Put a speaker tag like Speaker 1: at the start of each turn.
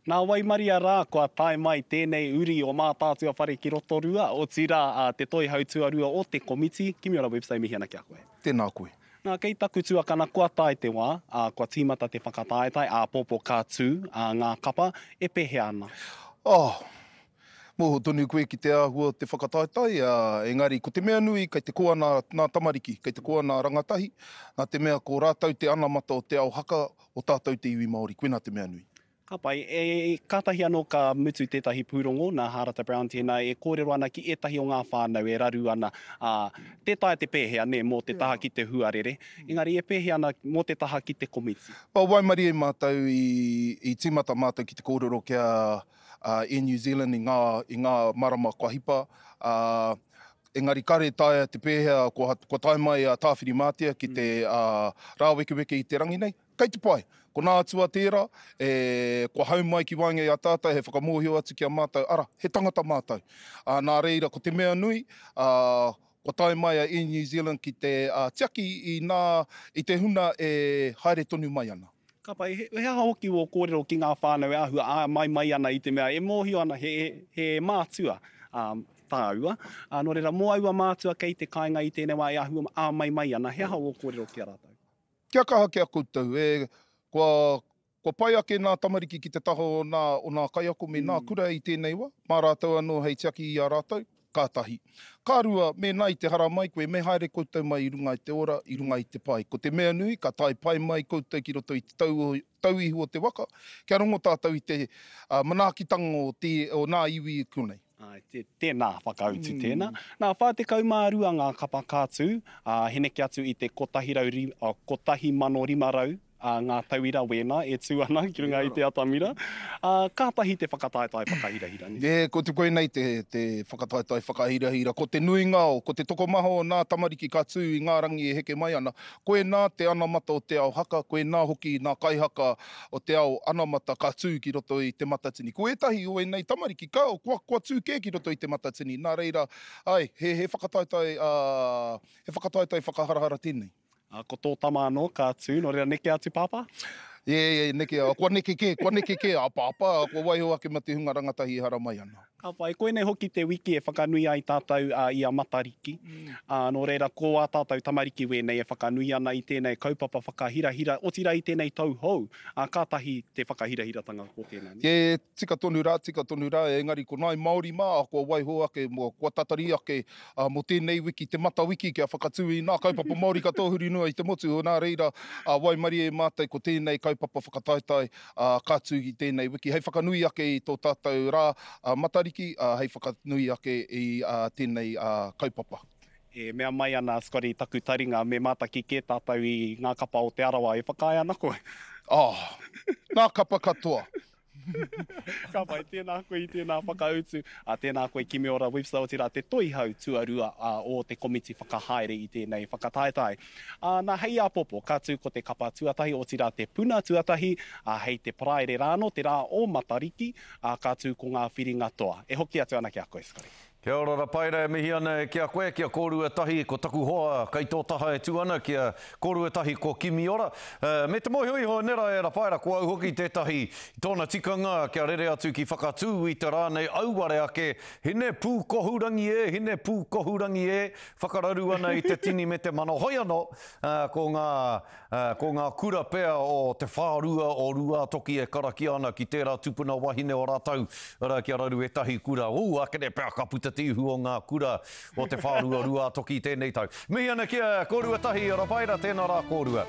Speaker 1: Nā waimaria rā kua tae mai tēnei uri o Mātaatua Whare ki Rotorua, otirā a Te Toihau Tuarua o te Komiti, Kimiora Webster e mihi ana ki a koe.
Speaker 2: Tēnā koe.
Speaker 1: Nā, kei taku tuakana kua tae te wā, ā, kua tīmata te whakataetae, āpōpō ka tū, ā, ngā kapa, e pēhea ana?
Speaker 2: Oh, mōhio tonu koe ki te āhua o te whakataetae, ā, engari ko te mea nui kei te koa nā, nā tamariki, kei te koa nā rangatahi, nā te mea ko rātou te anamata o te ao haka o tātou te iwi Māori, koinā te mea nui.
Speaker 1: Ka pai. E, kātahi anō ka mutu tētahi pūrongo nā Hārata Brown tēnā e kōrero ana ki ētahi o ngā whānau e raru ana, ā, tē taea te pēhea, nē, mō te taha ki te huarere, engari e pēhea ana mō te taha ki te komiti.
Speaker 2: Kua waimarie mātou i, i tīmata mātou ki te kōrero ki a Air New Zealand i ngā, i ngā marama kua hipa, ā, engari kare taea te pēhea kua, kua tae mai a Tāwhirimātea ki te, ā, rāwekeweke i te rangi nei. Kei te pai. Ko nā atua tērā, e, kua hau mai ki waenga i a tātou, he whakamōhio atu ki a mātou, ara, he tangata mātou. Ā, nā reira, ko te mea nui, ā, kua tae mai a Air New Zealand ki te, ā, tiaki i nā, i te huna e haere tonu mai ana.
Speaker 1: Ka pai. He, he aha hoki wō kōrero ki ngā whānau e āhua āmaimai ana i te mea e mōhio ana he, he mātua, ā, tāua. Ā, nō reira, mō aua mātua kei te kāinga i tēnei wā e āhua āmaimai ana, he aha wō kōrero ki a rātou?
Speaker 2: Kia kaha ki a koutou, e, kua, kua pai ake nā tamariki ki te taha o nā, o nā kaiako me nā kura i tēnei wa, mā rātou anō hei tiaki i a rātou, ka tahi. Ka rua, mēnā i te haramai koe, me haere koutou mai i runga i te ora, i runga i te pai. Ko te mea nui, ka tae pai mai koutou ki roto i te tau, tauihu o te waka, kia rongo tātou i te manaakitanga o te, o nā iwi i konei.
Speaker 1: Āe, tēnā whakautu tēnā. Nā, 42 ngā kapa ka tū, ā, he neke atu i te 1,500 ngā tauira wēnā e tū ana ki runga i te atamira. Ā, kātahi te whakataetae whakahirahira,
Speaker 2: nē? Ē, ko te koinei te, te whakataetae whakahirahira. Ko te nuinga o, ko te tokomaha o nā tamariki ka tū i ngā rangi e heke mai ana, koinā te anamata o te ao haka, koinā hoki nā kaihaka o te ao anamata ka tū ki roto i Te Matatini. Ko ētahi o ēnei tamariki ka, kua, kua tū kē ki roto i Te Matatini, nā reira, āe, he, he whakataetae, ā, he whakataetae whakaharahara tēnei.
Speaker 1: Ā, ko tō tama anō ka tū, nō reira neke atu Pāpā?
Speaker 2: Ē, ē, neke, kua neke kē, kua neke kē a Pāpā, kua waiho ake ma te hunga rangatahi e haramai ana.
Speaker 1: Ka pai, koinei hoki te wiki e whakanui ai tātou i a Matariki. Ā, nō reira, ko ā tātou tamariki wēnei e whakanui ana i tēnei kaupapa whakahirahira, otirā i tēnei tau hou, ā, kātahi te whakahirahiratanga ko tēnā,
Speaker 2: nē? E tika tonu rā, tika tonu rā, engari ko ngāi Māori mā, kua waiho ake, kua tatari ake mō tēnei wiki, te Mata Wiki, kia whakatū i ngā kaupapa Māori katoa huri noa i te motu, nā reira, waimarie mātou ko tēnei kaupapa whakataetae, ā, ka tū i tēnei wiki hei whakanui ake i tō tātou rā Matariki, ā, hei whakanui ake i tēnei kaupapa.
Speaker 1: E mea mai ana a Scotty, taku taringa, me mātaki kē tātou i ngā kapa o Te Arawa, e whakaae ana koe?
Speaker 2: Oh, ngā kapa katoa!
Speaker 1: Ka pai, tēnā koe i tēnā whakautu, ā, tēnā koe Kimiora Webster, otirā te toihau tuarua o te komiti whakahaere i tēnei whakataetae. Ā, nā, hei āpōpō, ka tū ko te kapa tuatahi, otirā te puna tuatahi, ā, hei te Paraire rānō, te rā o Matariki, ā, ka tū ko ngā whiringa toa. E hoki atu ana ki a koe, Scotty.
Speaker 3: Kia ora Rapaera, e mihi ana ki a koe, ki a kōrua tahi, ko taku hoa kei tō taha e tū ana, ki a kōrua tahi ko Kimiora. Me te mōhio iho nera e Rapaera, ko au hoki tētahi, tōna tikanga kia rere atu ki Whakatū i te rā nei auare ake, hine pūkohurangi e, hine pūkohurangi e, Whakararu ana i te tini me te mano. Hoi anō, ko ngā, ko ngā kura pea o te whārua o Rūātoki e karakia ana ki tērā tupuna wahine o rātou, arā, kia raru ētahi kura. Ū, akene pea ka puta te ihu o ngā kura o te whārua Rūātoki i tēnei tau. Mihi ana ki a kōrua tahi, Rapaera, tēnā rā kōrua.